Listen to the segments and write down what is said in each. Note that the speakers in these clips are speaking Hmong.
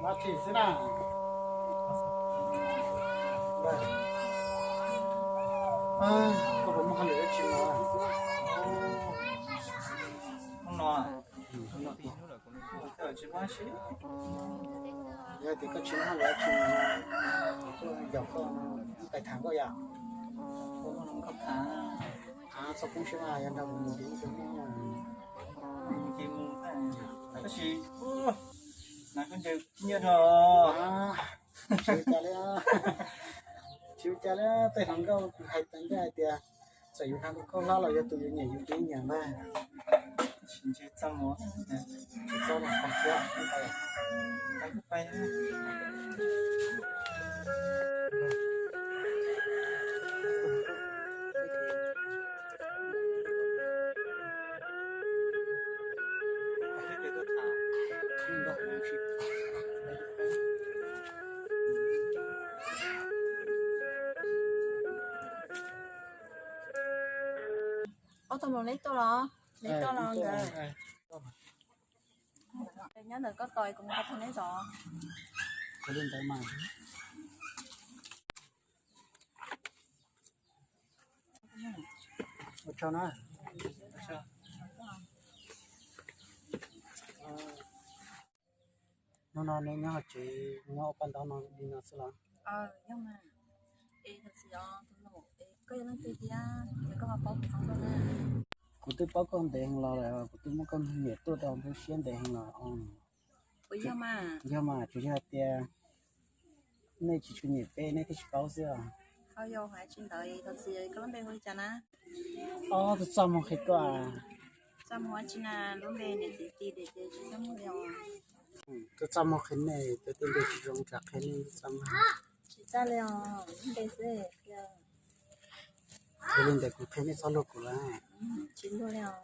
Mab tsis xwb na. Koj puas muaj hauj lwm dab tsi no? Hnub no, hnub no tsis muaj si. Yog tias koj tsis muaj hauj lwm dab tsi no, kuv tuaj yaum koj, pais tham koj yom. Kuv muaj hluas nkauj tham. Txhob poob siab, yog nrog kuv mus ces kuv muaj. Ces mus, tab sis hnav koj ncaws nyiaj rau. Tsis ua cas li, tsis ua cas li, tej hluas nkauj hais tas ncaj hais tias txawm yus hnav tus khaub hlab los yog tus yus nyiam yus ces nyiam ntag. Tsis ntshe txaj muag, tsis txaj muag, pais, pais. Ob tug mus neb tuaj los, neb tuaj los nkawd. Nyob ntawm koj tos kuv mus qhov twg neb zov. Li ntawd mas. Ua tsaug na. Hnub no neb nyob hauv tsev nyob ua paj ntaub no li no xwb los? Yog mas. Es tus txiv os, tus nus, es koj yog leej twg thiab, es koj ho paub kuv zoo nkauj na? Kuv twb paub koj ntev heev los lawm, kuv twb muab koj niam tuaj rau nplooj siab ntev heev los. Puas yog mas? Yog mas, tsuas yog hais tias nej tsis tshua nyiam peb nej thiaj tsis paub xwb os. Ho yog hais tsis ntawd, tus txiv koj lub npe hu li cas na? Ob tug txaj muag qhia koj. Txaj muag tsis na, lub npe niam txiv ti tias tsis txaj muag li os. Tus txaj muag qhia nej, tus tej npe tsis zoo tsam qhia nej txaj muag. Tsis txaj li os, lub npe xwb. Yog li ntawd kuv qhia nej txhob luag kuv lawm. Tsis luag li os.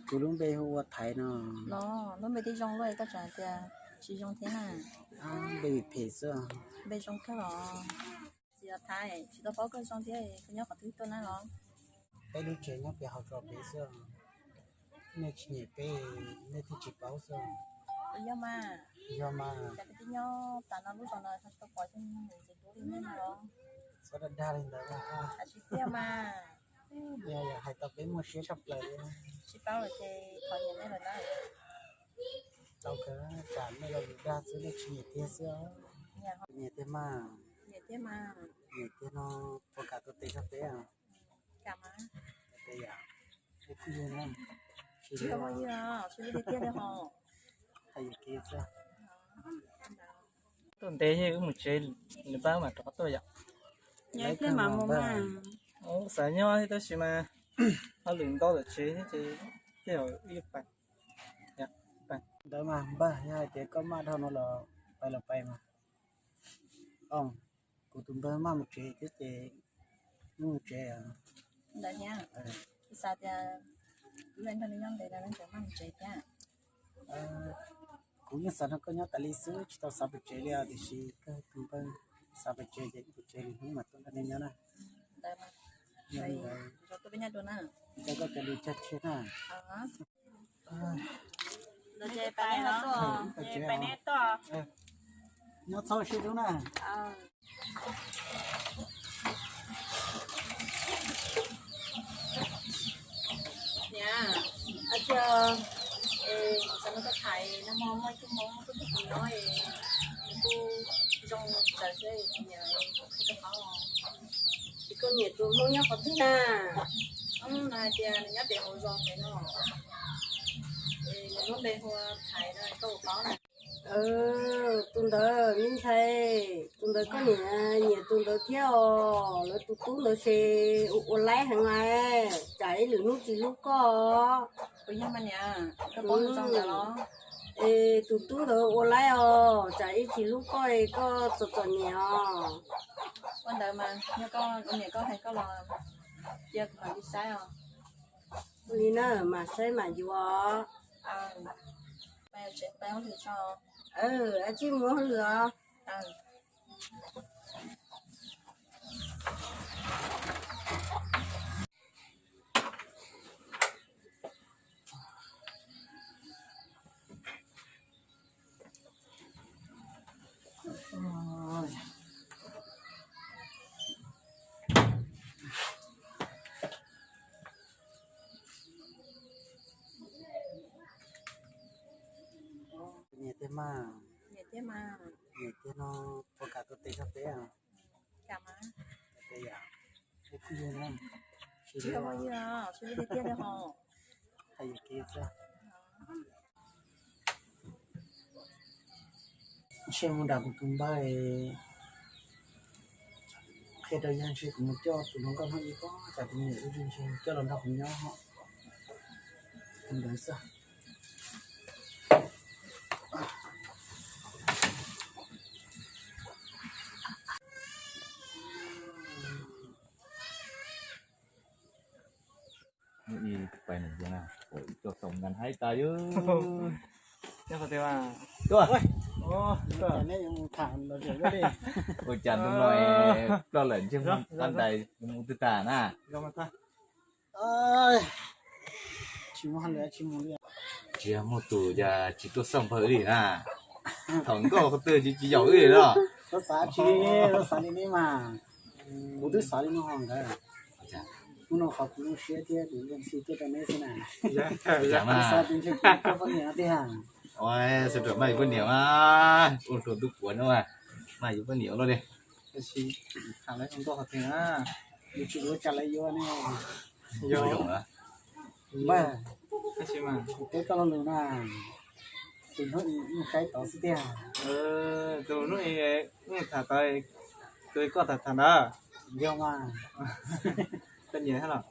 Kuv lub npe hu ua Thaiv no. Los lub npe twb zoo luaj koj tseem hais tias tsis zoo thiab na. Npe phem xwb. Npe zoo kawg los. Txiv Thaiv, tsis tau paub koj zoo thiab, koj nyob qhov twg tuaj na los? Peb lub tsev nyob pem hauv zos pem xwb. Nej tsis nyiam peb, nej thiaj tsis paub xwb. Yog mas. Yog mas. Cas peb twb nyob tas no lub zos no tsis tau pom ib tug neeg ntxim hlub li nej no los? Txhob dag dag li ntawd. Hais tsis tiag mas. Yog hais tau peb muaj siab tshaj plaws li. Tsis paub lawm ces thov nyiam nej lawm na. Tau kawg, tsam nej los lus dag xwb, nej tsis nyiam tiag xwb. Nyiam tiag mas. Nyiam tiag mas. Nyiam tiag no, puas kam tua tes rau peb? Kam mas. Tes yam, ib tug yawg na. Tsis yog yawg, tsis yog tiag tiag li hos. Hais yus kev xwb. Tuaj ntev yeej wb mus tsev, nws pab mam rov qab tuaj yom. Nyob thiab mas mus mas. Xav nyob thiab tab sis mas hauj lwm ntau tom tsev thiab ces tej zaum wb pais. Ntawd mas npawg, yog hais tias koj maj dhau no los pais los pais mas. Kuv tus npawg maj mus tsev thiab ces wb mus tsev. Ntawd thiab, xav tias wb nrog nws nyob ntev lawm tseem maj mus tsev thiab. Kuv yeej xav nrog koj nyob tas li xwb, tsis tau xav pais tsev li os, tiam sis koj tus npawg xav pais tsev ces wb pais tsev lwm hnub mas tuaj nrog nej nyob na. Ntawd mas, zoo tuaj peb nyob dua na. Ntawd koj cov lus cog tseg na. Ntawd ces pais neb tuaj, pais neb tuaj. Nyob txhob sib hlub na. Niam, es kuv xav nrog koj tham, nag hmo muaj ib tug Hmoob tuaj nrog kuv nyob es nws kuj zoo tshaj plaws thiab, kuv nyiam, kuv qhia koj paub. Es koj nyiam tus Hmoob nyob qhov twg na? Nws hais tias nws nyob pem hauv zos pem no, es nws lub npe hu ua Thaiv no, koj puas paub na? Tus ntawd me ntxhais, tus ntawd koj niam nyiam tus ntawd thiab os. Lawv tus tub ntawd ces ua laib heev lawm, tsam ib lwm hnub tsis hlub koj. Puas yog mas niam, koj paub zoo ntawd los? Es tus tub ntawd ua laib os, tsam ib tsis hlub koj es koj txom txom nyem os. Ua ntawd mas yog koj niam koj hais koj los cia kuv mam li saib os. Ua li na, mam saib mam yuav. Peb mus hauj lwm os. Mas nyiam tiag no, puas kam tua tes rau peb? Kam mas. Ua kuj yog na. Tsis ua yog, tsis ua tiag tiag li ho. Hais yuam kev xwb. Ntshe mus nram kuv tus npawg, qhia rau yawg ntshe kuv mus coj tus hluas nkauj hnub ib ko, cas tus niam ua zoo ntshe coj los nrog kuv nyob hos. Tus ntawd xwb. Mus ib pais nws tiag na, ua ib co xoo nkan haib tas yog. Tuaj, ua cas hnub no ploj lawm ntsej muag qab ntais mus twg tas na. Tsis muaj tus cas tsis tuaj xauj npawg li na. Thaum nkauj qhov twg tsis tsis yaum wb li no. Xav tsis, xav li neb mas, kuv twb xav li no ho nkawd. Hnub no qhov kuv zoo siab thiab kuv zoo siab tuaj rau neb xwb na. Xav tias ntshe kuv poj niam no tiag. Xav tias maj yuav poj niam mas, ua rau tub puav no mas, maj yuav poj niam luaj li. Tab sis tham lawv zoo nkauj qhov twg na, yus tsis ua cas lawv yuav ne. Npawg, tab sis mas kuv teb koj lo lus na, tus hnub ib saib tod xwb tiag. Tus hnub ib tham tod, tus koj tham tham ntawd. Yog mas. Koj nyiam thiab los?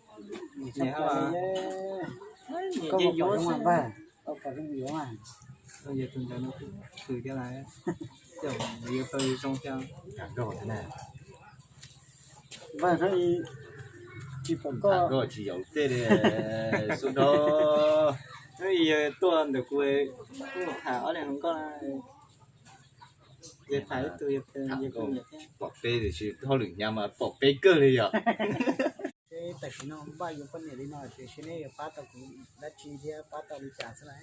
Nyiam thiab los? Nyiam ces yuav xwb. Koj pom zoo yuav mas. Yog tus ntawd no khwv thiab lawm, yuav tau zoo thiab. Npawg, tsis pom koj, koj tsis yaum tej li, xub dhau. Hnub ib yog tuaj ntawm kuv, kuv tham ob leeg hluas nkauj, tham ib tug, pom peb tiam sis hauj lwm hnyav mas pom peb kawg li yom. Seb tam sim no npaj yuav poj niam li no ces seb neb yuav pab tau kuv dab tsi thiab pab tau li cas xwb na.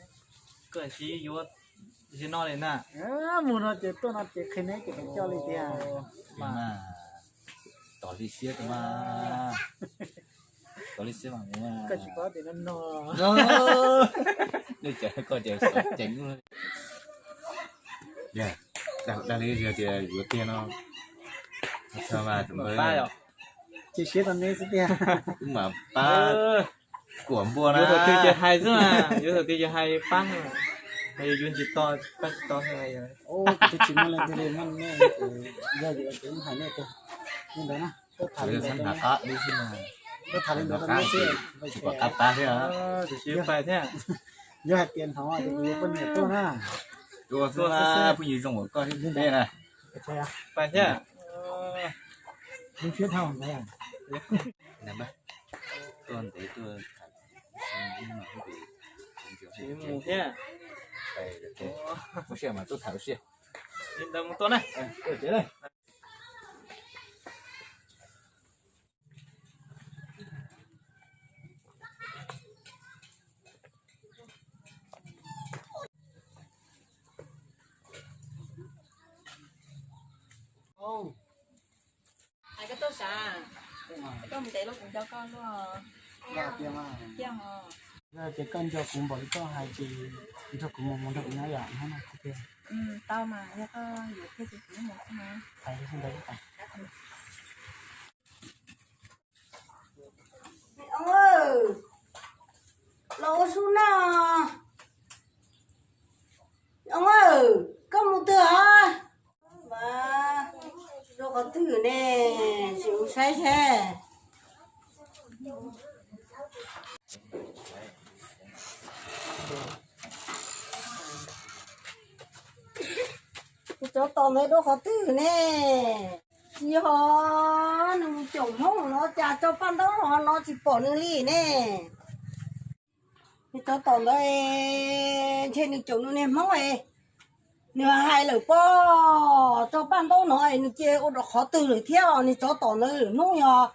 Koj siv yuav zaum no li na. Mus no ces tuaj no ces qhia neb ces peb coj li tiag. Tos li siab mas, tos li siab mas. Koj tsis paub tias no no. Nej cov koj ces xov ceev. Dag li tias yuav tiag no. Tsis siab rau neb xwb tiag. Wb mam pab kuam npua na. Yuav thaum twg ces hais xwb mas, yuav thaum twg ces hais pab. Yuav ntsis to, pab tsis to. Kuv twb tsis muaj leej twg li, muaj nej, yog yuav ces hais nej tiag. Li ntawd na, tuaj tham li ntawd rau neb xwb. Tuaj tham li ntawd rau neb xwb, tsis pom qab pab thiab. Yog hais tias hnov ces kuv yuav poj niam tuaj na. Tuaj xwb, phooj ywg zoo uas koj thiab peb na. Pais thiab. Zoo siab dhau ntawd. Tuaj ntev tuaj. Mus thiab. Ua si mas tuaj tham ua si. Li ntawd mus tuaj na. Hais koj tuaj sav, koj mus ntev luaj kuv nco koj luaj. Yog tias koj nco kuv npaum li koj hais ces nrog kuv mus, mus nrog kuv nyob yom, hnub no kuv thiaj. Tau mas, yog koj yuav thiaj ces kuv mus xwb na. Los ua su na. Koj mus twg os? Rau qhov twg ne? Tsis mus saib seb. Tsov tom ntawd rau qhov twg ne? Tsis yog, nws mus caum Hmoob no cas tso paj ntaub no no tsis pom nws li ne. Nws tsov tom ntawd, ntshe nws caum nws niag Hmoob, nws hais lawm pob, tso paj ntaub no nws cia ua rau qhov twg lawm thiab. Nws tsov tom ntawd lwm hnub yog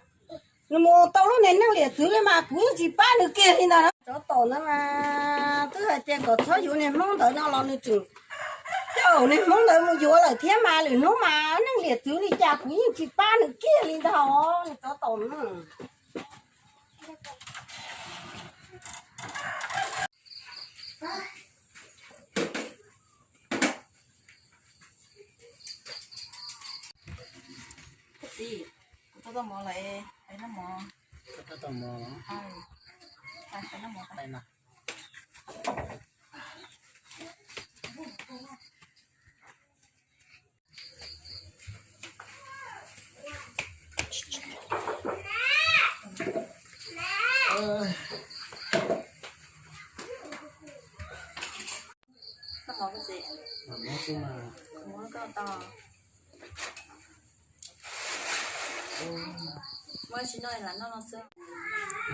nws mus tau lub niag neej liam txwv li mas kuv yeej tsis pab nws kiag li ntag. Tsov tom ntawd mas twb hais tias kom txhob yuav niag Hmoob ntawd no los nws tseem caum niag Hmoob ntawd mus yuav lawm thiab mas lwm hnub mas neej liam txwv li cas kuv yeej tsis pab nws kiag li ntag os, nws tsov tom na. Kuv tau tau mov lawm, pais noj mov. Koj tau tau mov los? Pais noj mov. Koj mov koj txiv. Mov xwb mas. Kuv muab koj tau. Muab tsis noj lam noj no xwb.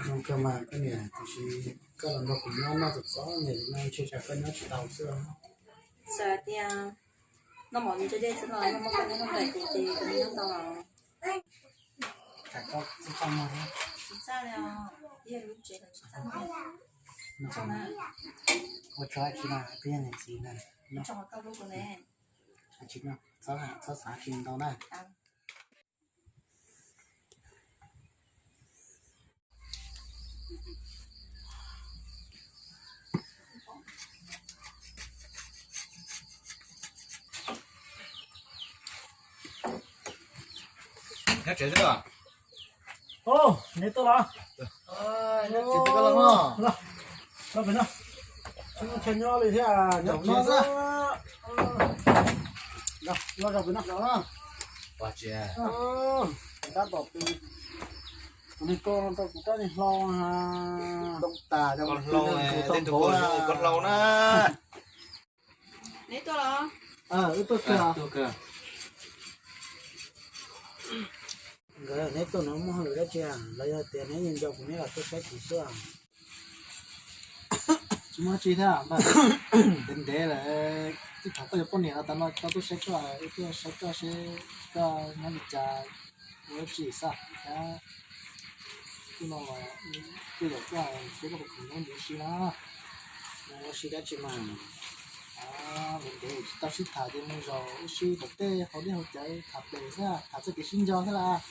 Zoo kawg mas koj niam, tiam sis koj los nrog kuv nyob noj txom txom nyem li no ntshe tsam koj nyob tsis tau xwb. Txawm tias noj mov ntse dej xwb los noj muab koj nyob noj nraim ces ces kuv nyob tau los. Tsis txaj li os, yog lub tsev los tsis txaj. Ua tso tsis mas koj yog niam txiv na. Tso koj lub kuv ne. Tsis no, txhob xav tsis ntau na. Nyob tsev xwb. Neb tuaj los? Nyob tsev twb los no. Los pem no. Tsis muaj chaw nyob li thiab, nyob tsev xwb. Los pem no. Tab tom pem. Kuv niag ko tau kuv rab niag hlau. Koj hlau, tej tus koj hlau na. Neb tuaj los? Wb tuaj kawg. Nkawd neb tuaj no muaj hauj lwm dab tsi los yog tias neb yeej nco kuv neb los tuaj saib kuv xwb? Tsis muaj tsi thiab, ntev ntev lawm. Tib thaum koj yuav poj niam los tas no tau tuaj saib koj, wb tuaj saib koj seb koj nyob li cas, ua dab tsi xwb. Twb no los twb yog koj seb koj puas khoom nyob ntawd si na. Ua si dab tsi mas. Ntev ntev tsis tau sib tham ces mus zaum ua si tom tej hauv dej hauv cawv tham pem xwb, tham txog kev sib nco xwb las.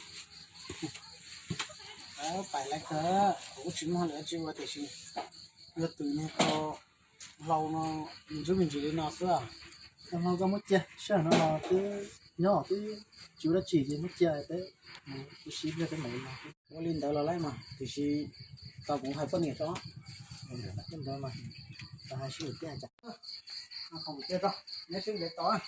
Pais lawv kawg, kuv kuj tsis muaj hauj lwm dab tsi ua tiam sis yog tus niag ko hlau no me ntsis me ntsis li no xwb. Ko hlau koj muab cia, sij hawm no los twb nyob twb tsis ua dab tsi ces muab cia peb mus ua si pliag peb mam li no. Ua li ntawd los laib mas tiam sis tau kuv hais poj niam tso. Li ntawd mas tau hais sib hais tiag cas. Qhov mus cia tso, neb sib ntev tos.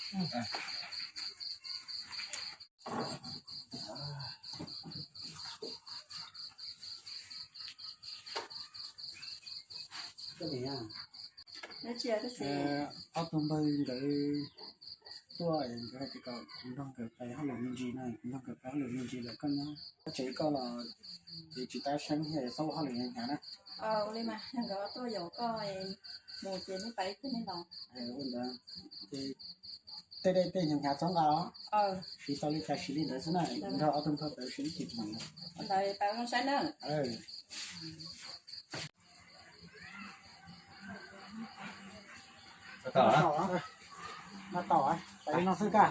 Ob tug npawg nkawd tuaj, nkawd hais tias kom kuv nrog nkawd pais hauj lwm me ntsis na, kuv nrog nkawd pais hauj lwm me ntsis lawm koj nyob tsev koj los ces tsis tab seeb thiab txhob ua hauj lwm hnyav hnyav na. Ua li mas nkawd tuaj yaum koj mus ces neb pais ib pliag neb los. Ua ntawd ces tej dej tej hnyav hnyav txhob nqa os. Siv tau li cas siv li ntawd xwb na, nrog ob tug npawg pais ua si ib chim mas. Ntawd pais ua zoo saib na. Tau, tau, pais li no xwb koj.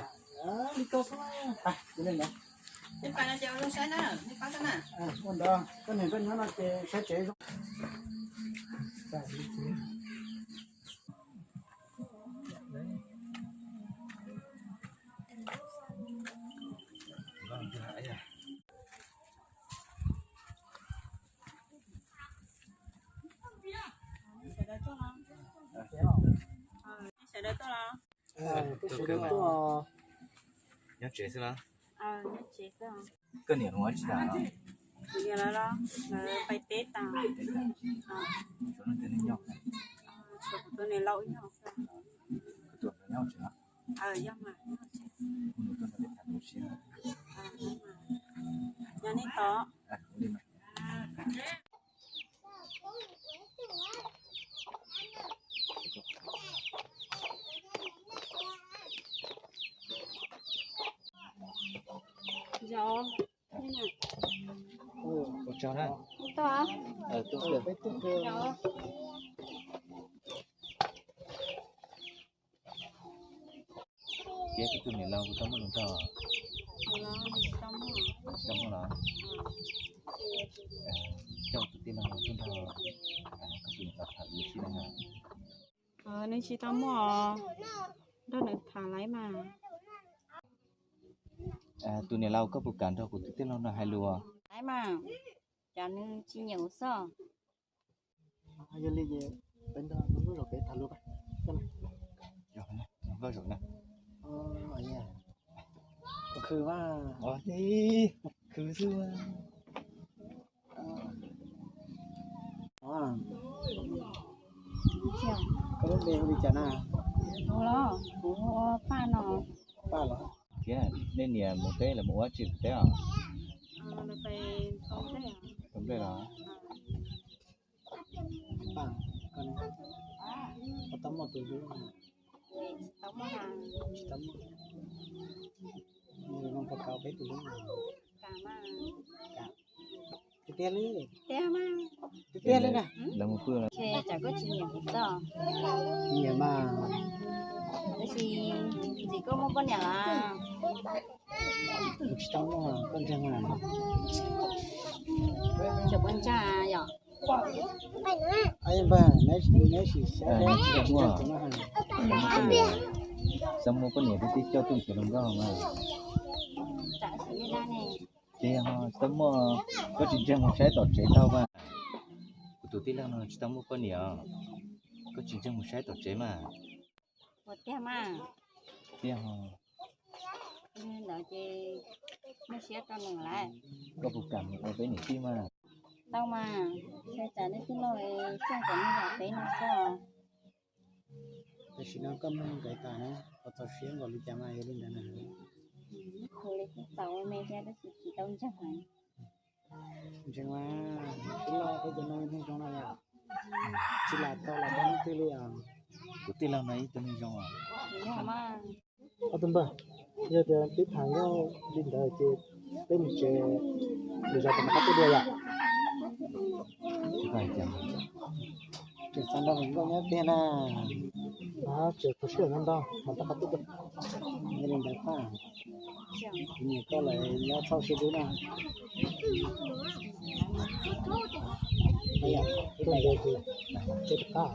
Li koj xwb. Neb pais no ces ua zoo saib na, neb pab xwb na. Ua ntawd koj niam koj nyob no ces saib tsev zoo. Sawv daws tuaj los? Nyob tsev xwb los? Koj niam ua tsi tas los? Kuv niam lawv los, lawv pais teb tas. Tshuav kuv tus niam laus ib nyuag xwb. Koj tus nyob tsev los? Yog mas. Yog nej tod. Ua tsaug na. Tuaj. Ces koj tus niam laus kuv tau muaj lus nrog? Tsis tau muaj los? Coj tus tij laug tuaj nrog koj tus niam laus tham lus sib na. Nws tsis tau muaj os, nrog nws tham laiv mas. Tus niam laus, koj puas kam nrog kuv tus tij laug no hais lus? Laiv mas, cas nws tsis nyiam kuv xwb. Yog li ces peb nrog nkauj zaum peb tham lus. Nkauj zaum na. Khwv mas, khwv xwb. Koj lub npe hu li cas na? Kuv los kuv hu ua Paj no. Paj los? Thiab nej niam mus teb los mus ua tsi teb os? Tau nplej los? Paj, koj tau muaj tus hlub? Tsis tau muaj. Nws nug puas kam peb tus hlub? Kam. Tiag tiag li? Tiag mas. Tiag tiag li na. Ces tsam koj tsis nyiam kuv xwb. Nyiam mas. Tab sis txiv koj muaj poj niam lawm? Kuv tsis tau muaj, koj ntseeg mas. Tseem puas ntseeg yom? Npawg, neb sim xyab, tsis ntseeg kuv no. Xyov muaj poj niam thiab tib coj tuaj nrhiav hluas nkauj mas. Tiag, tsis tau muaj, koj tsis ntseeg mus saib tom tsev tau mas. Kuv tus tij laug no tsis tau muaj poj niam, koj tsis ntseeg mus saib tom tsev mas. Ua tiag mas. Tiag. Ntawd ces muaj siab rau nws lawm. Koj puas kam mus ua peb niam tij mas? Tau mas, ntshe tsam nej tij laug coj kom nws lam peb no xwb. Tam sim no koj muaj nkawd tas na, koj txaus siab npaum li cas mas yog li ntawd na. Kuv li kuj txaus ua me thiab tab sis tsis tau ntseeg heev. Ntseeg mas, tij laug peb cov no neeg zoo no yom, tsis lam tau lam tau leej twg li os. Kuv tij laug no ib tug neeg zoo os. Ob tug npawg, yog tias peb tham nkauj li ntawd ces peb mus tsev, lwm zaus rov qab tuaj dua yom. Tseem xav nrog hluas nkauj nyob tiag na. Tseem khuv sij hawm ntau ntau mas rov qab tuaj dua. Yog li ntawd Paj, kuv nyiam koj lawm, nyob txhob sib hlub na. Tuaj ntawd ces peb rov qab.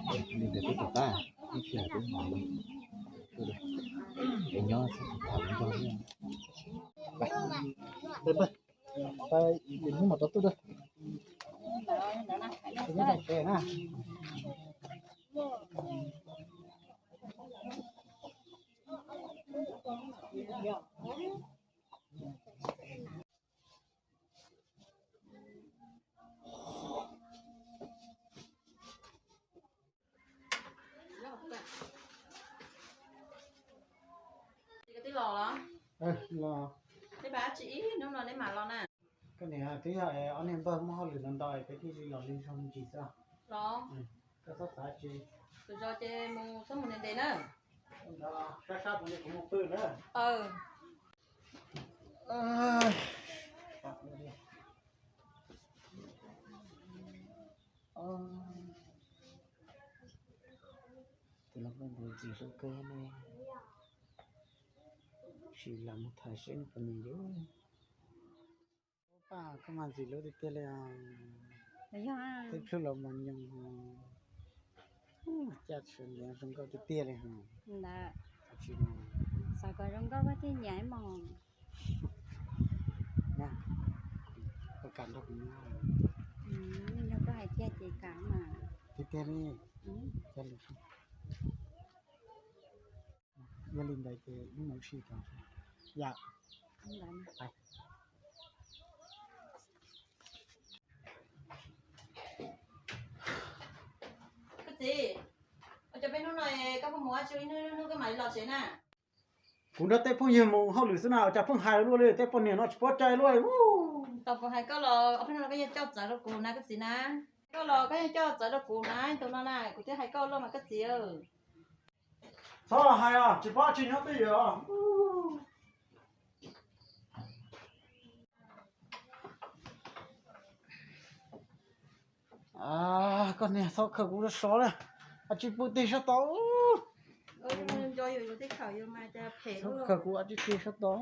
Ces li ntawd peb rov qab, ib pliag peb mus es nyob txhob tham nrog. Peb, peb, hnub mam rov tuaj dua. Twb los, los. Neb pab tsis ib hnub no neb mam los na. Koj niam, twb yog ob niag npawg muaj hauj lwm ntau ntau peb thiaj li los li zoo me ntsis xwb. Los. Koj txhob xav tsis. Lwm zaus ces mus txhob mus ntev ntev na. Sab sab kuv mus pw na. Tus no kuj ntxim hlub kawg ne, sim lam mus tham seb puas nyiam yus. Paj, koj mas ntxim hlub tiag tiag li os. Tej plhu los mas nyoos, caj tshua ntiav zoo nkauj tiag tiag li os. Xav kom zoo nkauj koj thiaj nyiam mog. Koj kam nrog kuv nyob. Yog koj hais tiag ces kam mas. Tiag tiag li. Yog li ntawd ces wb mus ua si tso. Yam. Koj txiv, ua cas peb hnub no koj pheej mus ua tsi ib hnub hnub koj mam li los tsev na? Kuv nrog tej phooj ywg mus hauj lwm xwb na, ua cas pheej hais luaj li, tej poj niam no tsis pov tseg luaj. Tau kuv hais koj los ob peb hnub no koj yeej coj txawv rau kuv na koj txiv na. Koj los koj yeej coj txawv rau kuv na, tus no na kuv twb hais koj luaj mas koj txiv. Txhob los hais os, tsis pom tsis nyob twj ywm os. Koj niag txhob khaws kuv sov na, a tsis pw tig sab tod. Txhob khaws kuv a tsis tig sab tod.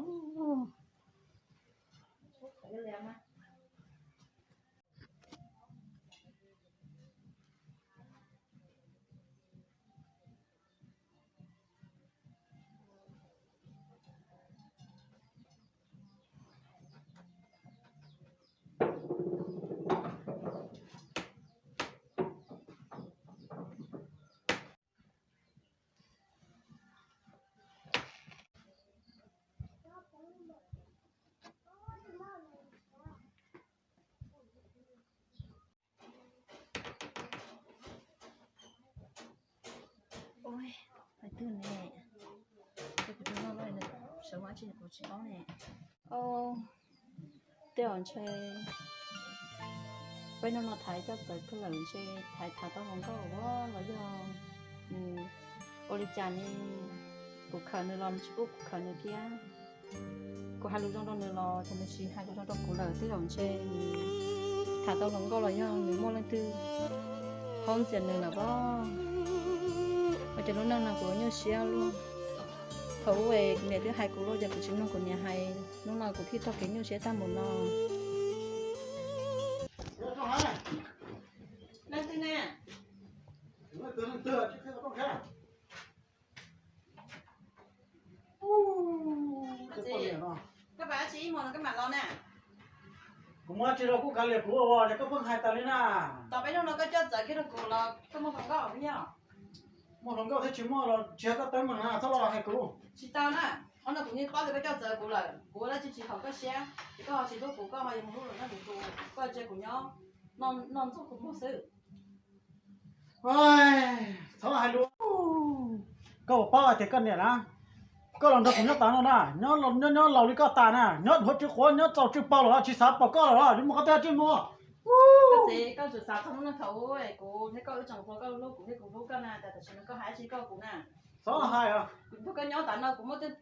twg ne? Ces kuv tus no sawv ua dab tsi kuv tsis paub ne. Au, tej zaum ntshe peb hnub no thaiv coj txawv kawg lawm, ntshe thaiv tham tau hluas nkauj ua los yog nws ua li cas ne, kuv khawm nws los nws tsis pub kuv khawm nws thiab. Kuv hais lus zoo rau nws los ces nws tsis hais lus zoo rau kuv lawm, tej zaum ntshe nws tham tau hluas nkauj los yog nws muaj leej twg haub ntxias nws lawm pob. Ua cas lub neej no kuv nyuaj siab luaj. Thaum ub es kuv niam twb hais kuv lawm ces kuv tsis mloog kuv niam hais, hnub no kuv thiaj tau kev nyuaj siab tag npaum no. Leej twg ne? Koj pais dab tsi ib hmo no koj mam los na? Kuv muaj dab tsi los kuj kav liam kuv ua es koj pheej hais tas li na. Tos peb hnub no koj coj txawv kiag rau kuv los koj muaj hluas nkauj thiab yog? Muaj hluas nkauj thiab tsis muaj los tsis yog koj teeb meem na, txhob los hais kuv. Tsis tau na, qhov no kuv yeej paub tias koj coj txawv kuv lawm, kuv ua dab tsi tsis haum koj siab, ces koj ho tsis hlub kuv, koj ho yuav mus hlub lwm leej lwm tus, koj cia kuv nyob noj ntxuag kuv muag xwb. Txhob hais lus. Koj puas paub hais tias koj niam na, koj los nrog kuv nyob tas no na, nyob nyob laus li koj tas na, nyob dhuav tsw quav nyob txaus tsw paug los tsis xav pom koj los, yuav mus qhov twg tsis mus. Koj txiv, koj tsum xav txog hnub no thaum ub kuv thiab koj wb tseem hlub, koj hlub kuv thiab kuv hlub koj na, tas tam sim no koj hais dab tsi koj kuv na. Txhob hais. Kuv nrog koj nyob tas no kuv muaj tej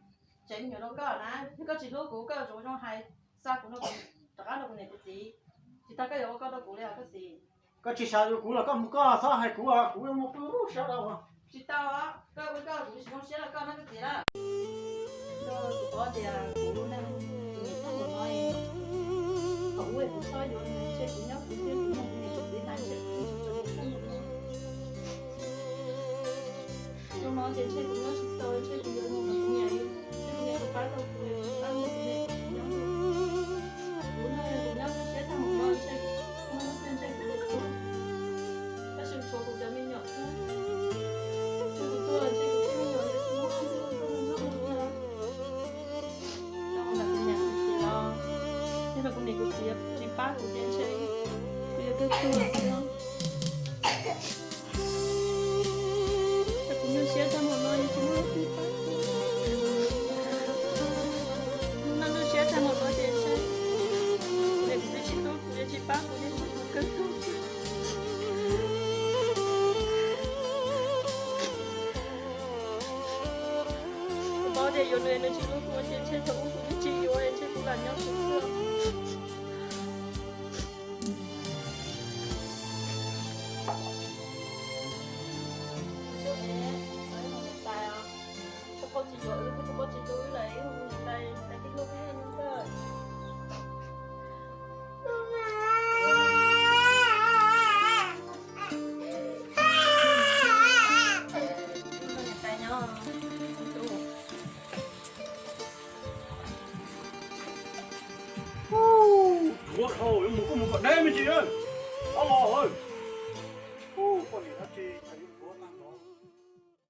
tsev me nyuam rau koj na, yog koj tsis hlub kuv koj yuav tsum ua zoo hais xa kuv rov qab rau kuv niam kuv txiv, tsis tas koj yuav ua koj rau kuv li os koj txiv. Koj tsis xav yuav kuv los koj mus koj, txhob hais kuv, kuv yuav mus pw sab lawm. Tsis tau, koj ua koj, kuv tsis zoo siab rau koj na koj txiv na. Koj puas paub tias kuv lub neej, kuv niam txoj hau no, thaum ub kuv txhob yuav nws, ntshe kuv nyob kuv thiab kuv muaj kuv niam kuv txiv hnav ntshe kuv twb tsis tau ua koj mus no. Zoo no ces ntshe kuv nyob tsis tau, ntshe kuv yuav mus kuv niam, ntshe kuv niam kuv pab tau kuv, kuv pab mus kuv niam kuv txiv nyob. Kuv no kuv nyob kuv siab tag mus no ntshe muaj hnub twg ntshe kuv yuav tuag, tab sis tshuav kuv cov me nyuam xwb. Ntshe kuv tuag ntshe kuv cov me nyuam yuav tsis muaj leej twg ua nkauj ua nraug li no. Zoo li kuv niam kuv txiv los, yog kuv niam kuv txiv tsis pab kuv ces ntshe kuv yuav tuag tuag xwb. Kuv nyuaj siab tag mus no yeej tsis muaj leej twg pab kuv. Kuv nyuaj siab tag mus no ces ntshe kuv niam kuv txiv tsis hlub kuv, yeej tsis pab kuv, yeej tsis hlub kuv kawg tuag. Kuv paub tias yuav nws, nws tsis hlub kuv ces ntshe thaum ub kuv yeej tsis yuav, ntshe kuv lam nyob kuv xwb. Ua dhau yuav mus kuj mus kom deb me ntsis, ob los. Poj niam dab tsi